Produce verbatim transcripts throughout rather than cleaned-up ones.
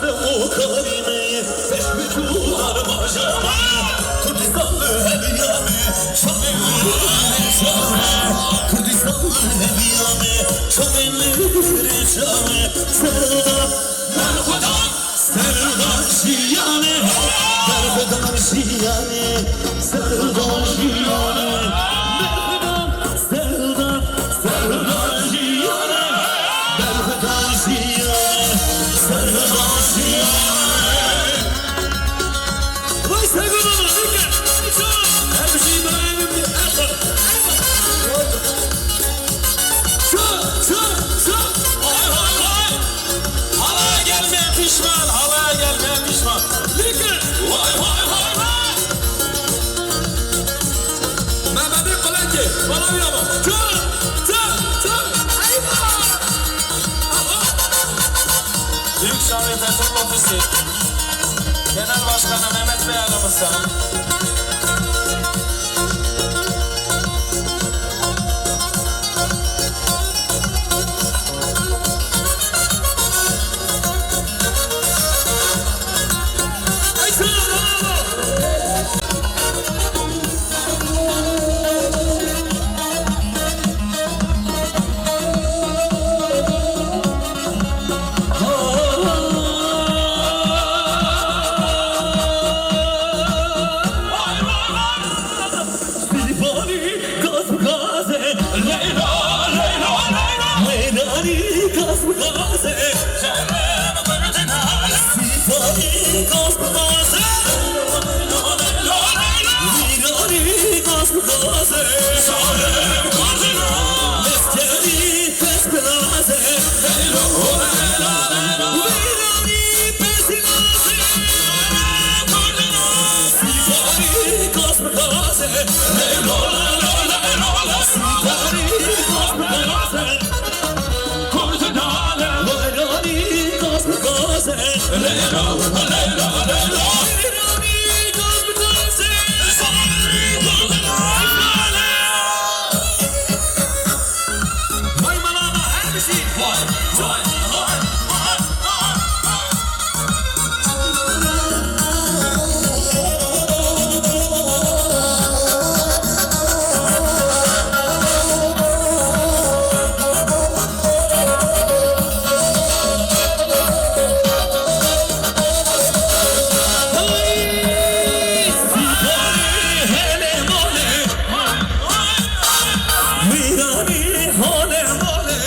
Karî me, pêş bi cû dar baja me. Kurdistan li heviya me, Şamê me, Şamê. Kurdistan li heviya me, Şamê me, Şamê. Serdar, berxwedan, serdar jiyanê, berxwedan jiyanê, serdar jiyanê, berxwedan. Serdar, serdar jiyanê, berxwedan jiyanê, serdar jiyanê. Vay Sergo baba, dikkat, dikkat. Her bir şey İbrahim'in bir el var, el var. Şu, şu, şu. Vay, vay, vay. Halaya gelmeye pişman, halaya gelmeye pişman. Dikkat. Vay, vay, vay, vay. Mehmet'in Kuleki, bana bir ama. Çal, çal, çal. Eyvah! Büyük Şahin Fethi Ofisi Genel Başkanı Mehmet Bey aramızda. Sîfanî gaz bi gaz e, Leyla, Leyla, Leyla. Mêranî gaz bi gaz e, Sîfanî gaz bi gaz e, Leyla, Leyla, Leyla. Mêranî gaz bi gaz e, Lefkerî pes bi naz e, Leyla, Leyla, Leyla. Mêranî pes bi naz e, Sîfanî gaz bi gaz e. Leylo, leylo, leylo, leylo. Sîfanî gaz bi gaz e. Kurdinale. Mêranî gaz bi gaz e. Leylo, leylo, leylo. Mêranî gaz bi gaz e. Sîfanî kurdinale. Vay malama her bir şey. Vay, vay, vay, vay, vay, vay. Mîranî hole mole.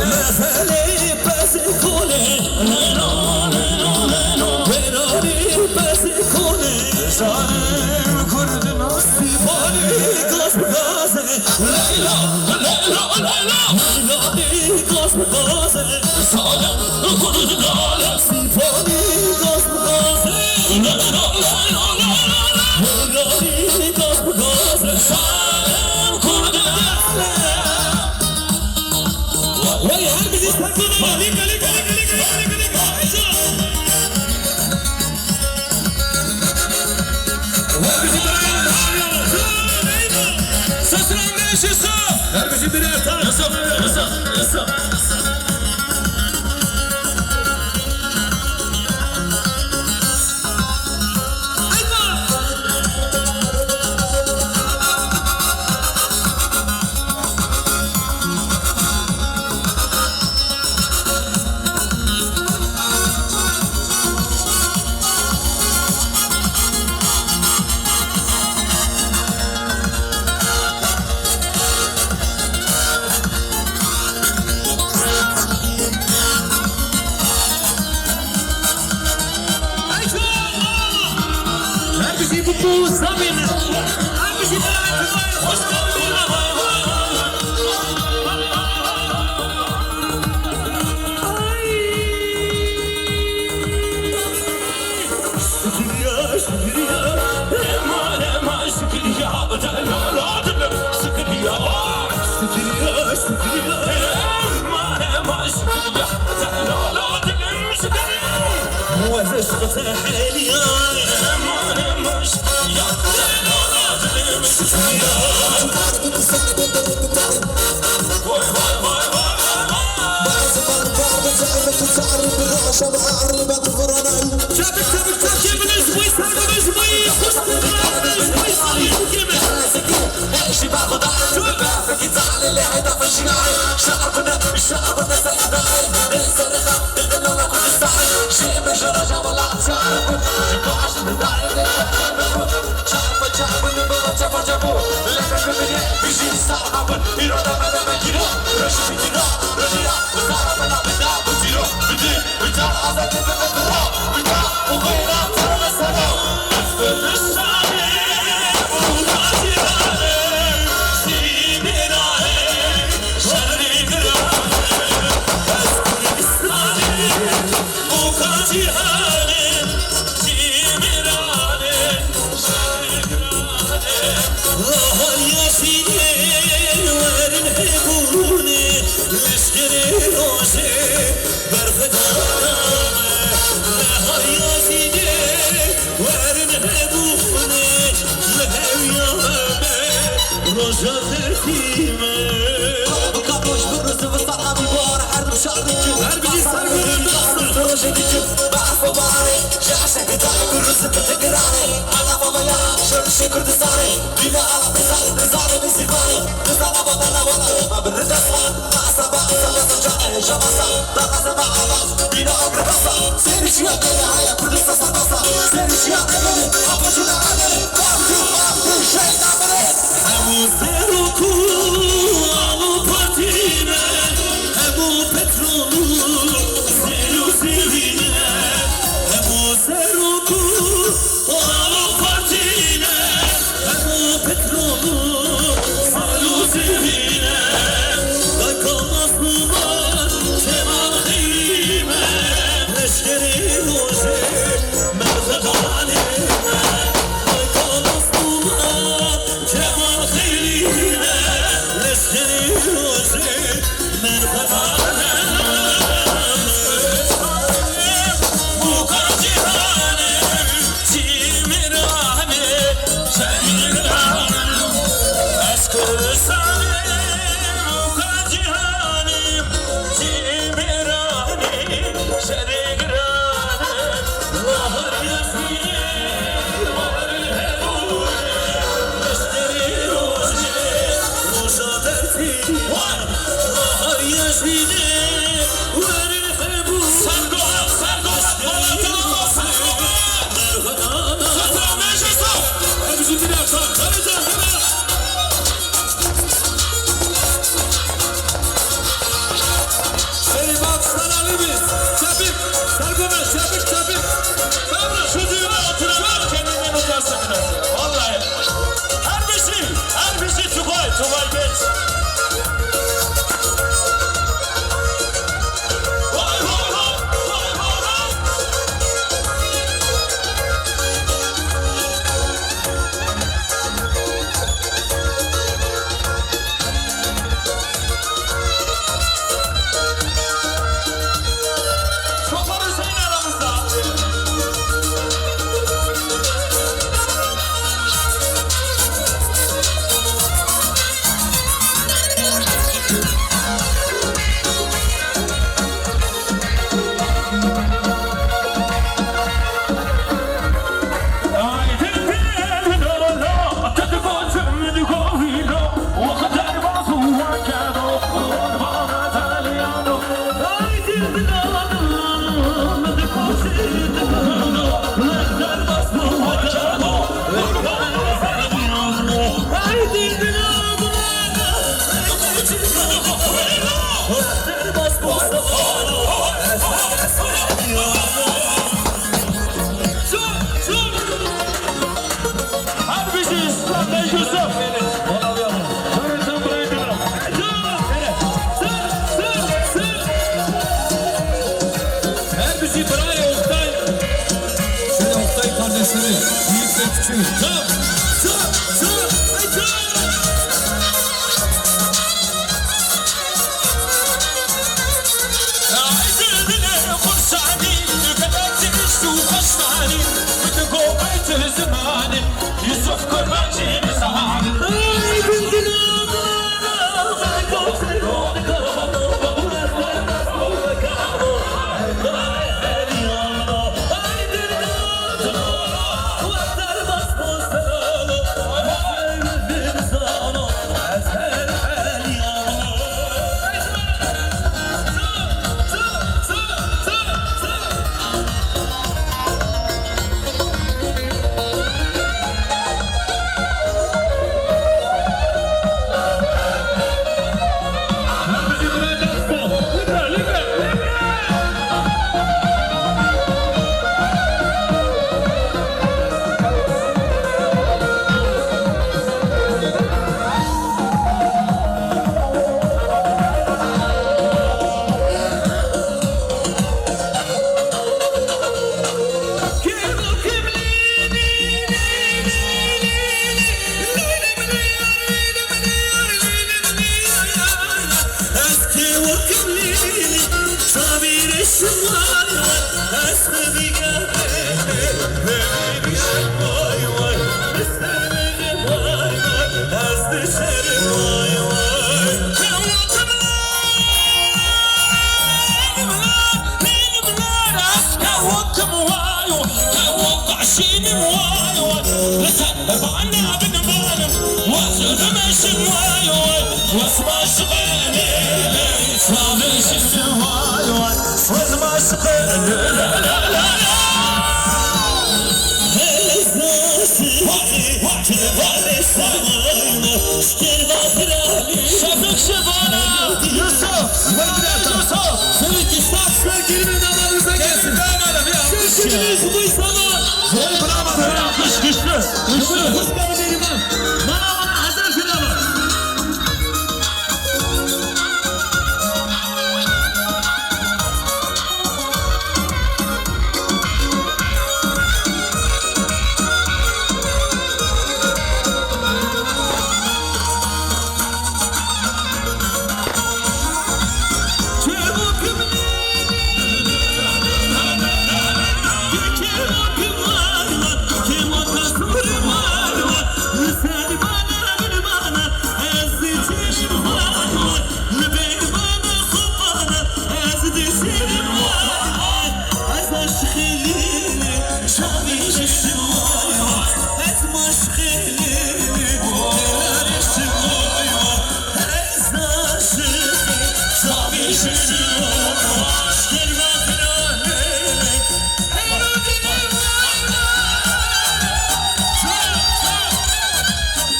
Meselê pesê kole. Leylo, leylo, leylo. Mêranî pesê kole. Zalim kurdina. Sîfanî gaz bi gaz e. Leylo, leylo, leylo. Mêranî gaz bi gaz e. Zalim kurdina. Sîfanî gaz bi gaz e. Leylo, leylo, leylo, leylo. Mêranî gaz bi gaz e. Zalim kurdina. Vay, her bizi takıldı. Lika, lika, lika, lika, lika, lika. Her bizi bırakın. Sesini anlayışın sağ. Her bizi birer tane. Yasa, yasa, yasa. Her bir şey bu, bu, sabır. Her bir şey beraber kızlar, hoş geldin. Şükriye, şükriye, ema, ema, şükriye, delala dilim, şükriye, şükriye, şükriye, ema, ema, şükriye, delala dilim, şükriye. Muazzez qıta heliya, ema, ema, şükriye, delala dilim, şükriye. Vay, vay, vay, vay, vay, vay. Roja dertî me. Bika roj bi rû zivistan abî bar her du şar dikin. Her bijî ser bi rû. Rojê dikin. Berf û barê. Ji eşek dayê ku rû zivistan giranê. Ala bavaya. Şer şê Kurdistanê. Bîna ala bizar, bizarê bi zîvanê. Bizar ava dana wala. Ma bi rû dest ma. Ma asa ba asa ba sa ca e. Ja ma sa. Ba asa ba ava. Bîna agre basa. Sêrî çiya kele haya. Kurdistan sa basa. Sêrî çiya kele. Apa jina ale. Hemû serok û alo partî ne, hemû petrol û zêr û zêvî ne. Hemû serok û alo partî ne, hemû petrol û zêr û zêvî ne. Dayka mazlûman Kemal Xeyrî me, leşkerê rojê merxedanê me. Dayka mazlûman Kemal Xeyrî me, leşkerî rojê merxedanê me. Bûka cîhanê, cîmîranê, şehîranê. Ez Kurdistanê, bûka cîhanê, cîmîranê, şehîranê. Serî bak, sen alî bî. Çepik, sergome, çepik, çepik. Şu düğüne oturanlar kendinden utansın biraz ya. Vallahi. Her bir şey, her bir şey Tugay, Tugay Genç. Vay, vay, vay, vay, vay, vay. Şoför Hüseyin aramızda. Her bijî Îslam Bey Yusuf. Her bijî birayê Oktay. Şöyle Oktay kardeşleri, büyük ve küçük. Çal, çal, çal, ay çal. Şefik Şevana! Yusuf! Yusuf! Şevik İshak! Sevgili damadımıza gelsin. Gelin damada bir alkış ya. Sevgili Yusuf İshak'a. Güçlü, güçlü. Hoş geldin Neriman. Bana, bana hazır filan.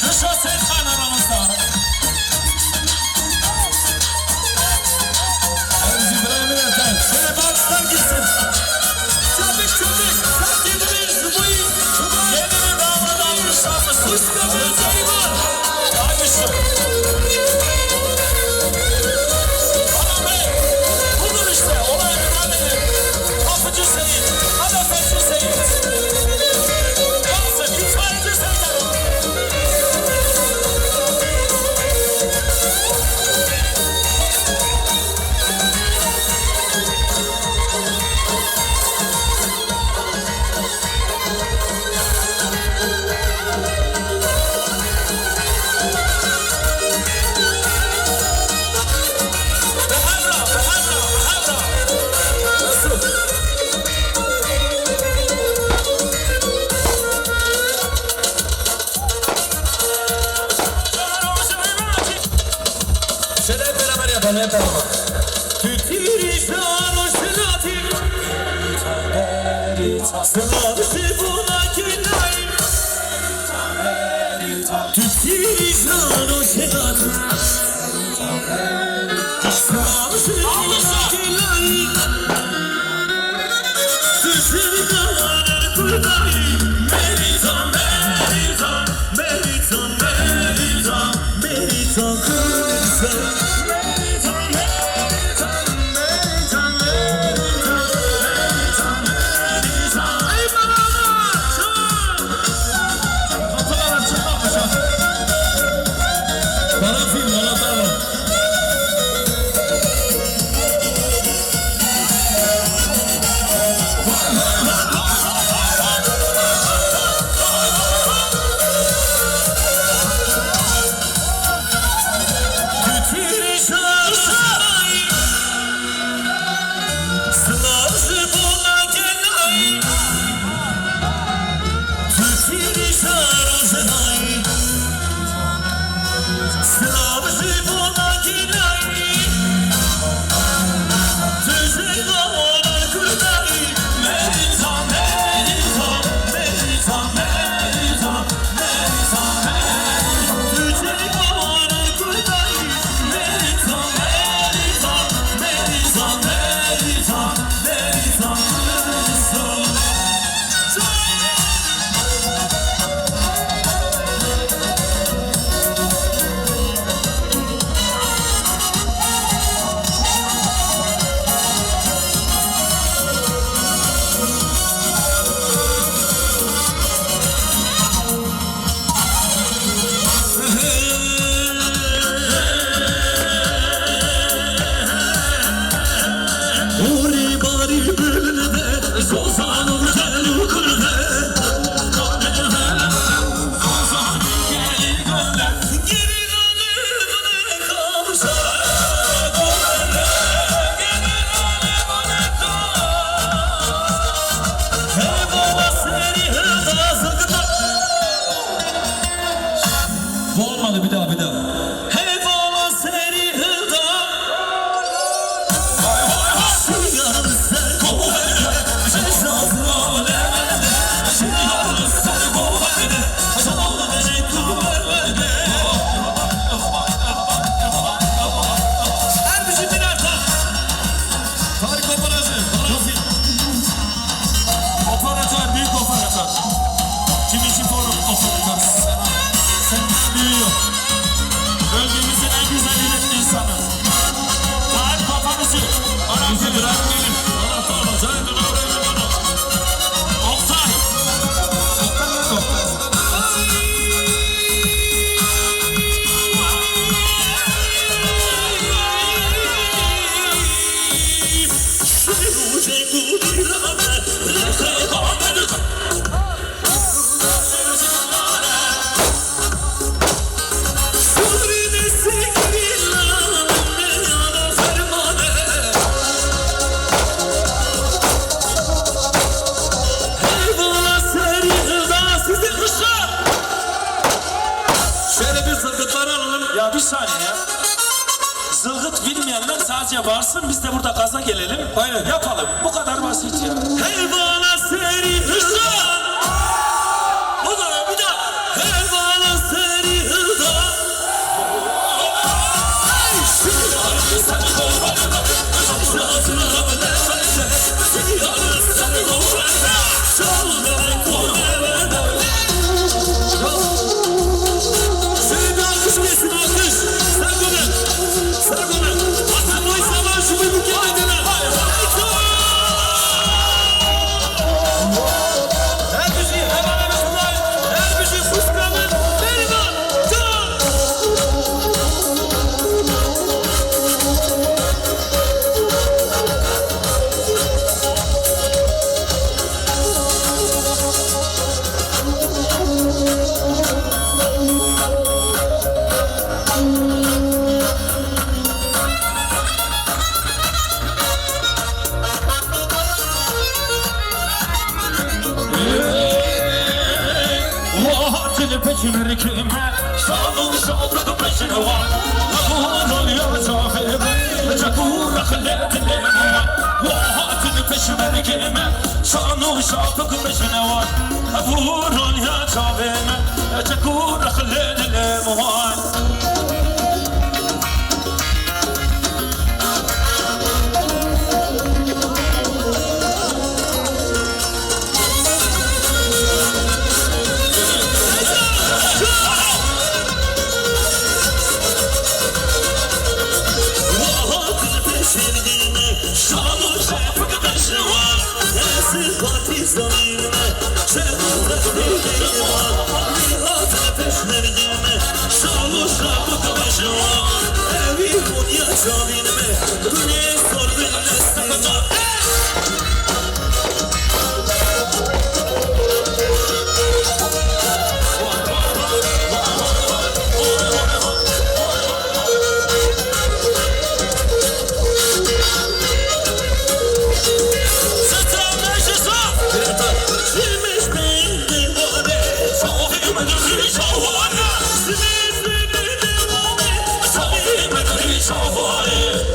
Kışa Seyithan aramızda. Erzi Bremen efendim. Şöyle bir alkışlar gitsin. Çabuk çabuk. Sakin bir zıbayı. Yeni bir damat alkışlar mısın? Usta bir zayıfı. Alkışlar. Tamam be. Budur işte. Olay bir. Kapıcı Seyit. Hadi Seyit. Yapsın. İtfaiyeci Seyit. Şöyle hep beraber yapalım, hep beraber. Tu tîrî ji rojhilatî. Silav ji bona gelayî. Tu tîrî ji rojhilatî. Bana film, bana tamam. Tarık Operacı, Operasyon, büyük operasyon. Kim için forum operatör? Senden büyüğü yok. Bölgemizin en güzel insanı. Tarık Operacı, bizi bırakmayın. Allah Allah, sen de oraya. Oktay. Oktay, Oktay. Şöyle bir zılgıtlar alalım. Ya bir saniye ya. Zılgıt bilmeyenler sadece bağırsın, biz de burada gaza gelelim. Aynen. Yapalım. Bu kadar basit ya. Heyvana seri hızla. O zaman bir daha. Heyvana seri hızla. Şöyle bir alkış gelsin, alkış. Sargo'dan. Sargo'dan. Hasan Boy Savaş, bu ülke aydına. Her bizi, her ananı kolay. Her bizi kuşkulanın. Merhaba. Can. Hatin peşmerkime, şanun şafik peşrewa. Abur ya şafik, çakur xlet lema. Hatin peşmerkime, şanun şafik peşrewa. Abur ya şafik, çakur xlet lema.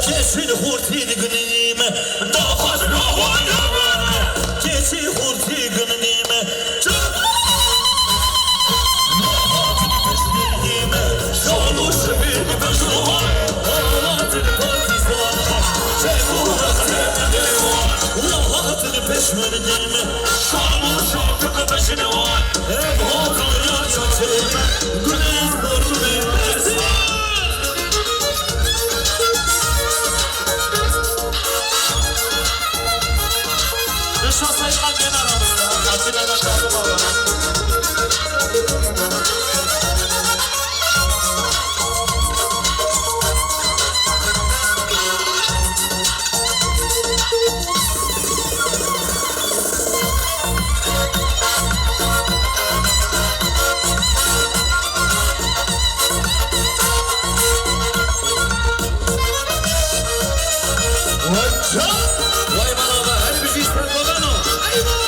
Keçî xurtî gunî me, daxwaz rawan rawan. Keçî xurtî gunî me, çawa. Şal û şibî bi pejrowan, hatin partîzan, çek û rexne dewan. Hatin peşmergê me, şal û şafik bejnewan. Ev hatin ya çaçê me, gulê zor gulê mercan. Reşo Seyda gene aramızda. Atilla da kaldı baba. Vay mala be, her bijî ser baveno. Eyvah!